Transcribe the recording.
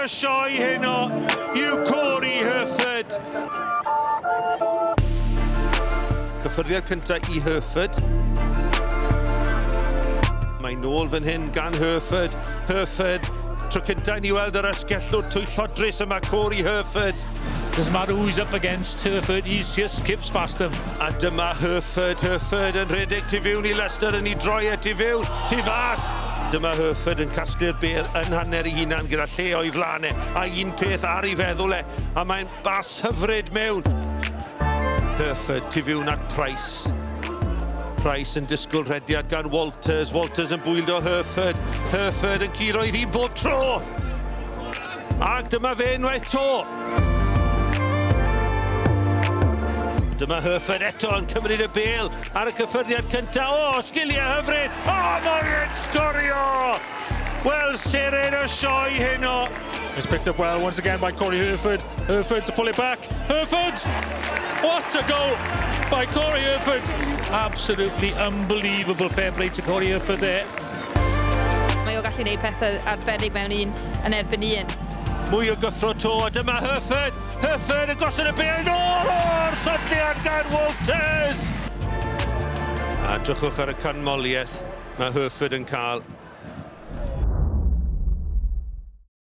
y sioe heno yw Corey Hurford. Cyffyrddiad cyntaf i Hurford. Mae nôl fan hyn gan Hurford. Hurford, tro cyntaf i ni weld yr asgellwr twyllodrus yma, Corey Hurford. Doesn't matter who he's up against, Hurford, he just skips past them. A dyma Hurford, Hurford yn rhedeg tu fewn i Leicester yn ei droi e tu fewn, tu fas. Dyma Hurford yn casglu'r bêl yn hanner ei hunan gyda lle o'i flaen e, a un peth ar ei feddwl e, a mae'n bas hyfryd mewn. Hurford tu fewn at Price. Price yn disgwyl rhediad gan Walters, Walters yn bwyldo Hurford, Hurford yn curo i ddyn bob tro. Ac dyma fe unwaith 'to. Dyma Hurford eto yn cymryd y bêl ar y cyffyrddiad cyntaf. O, sgiliau hyfryd! O, mae e'n sgorio! Wel, seren y sioe heno. It's picked up well once again by Corey Hurford. Hurford to pull it back. Hurford! What a goal by Corey Hurford! Absolutely unbelievable fair play to Corey Hurford there. Mae o gallu gwneud pethau arbennig mewn un yn erbyn un. Mwy o gyffro 'to, a dyma Hurford! Hurford yn gosod y bêl nôl o'r sodliad gan Walters! A drychwch ar y canmoliaeth mae Hurford yn cael.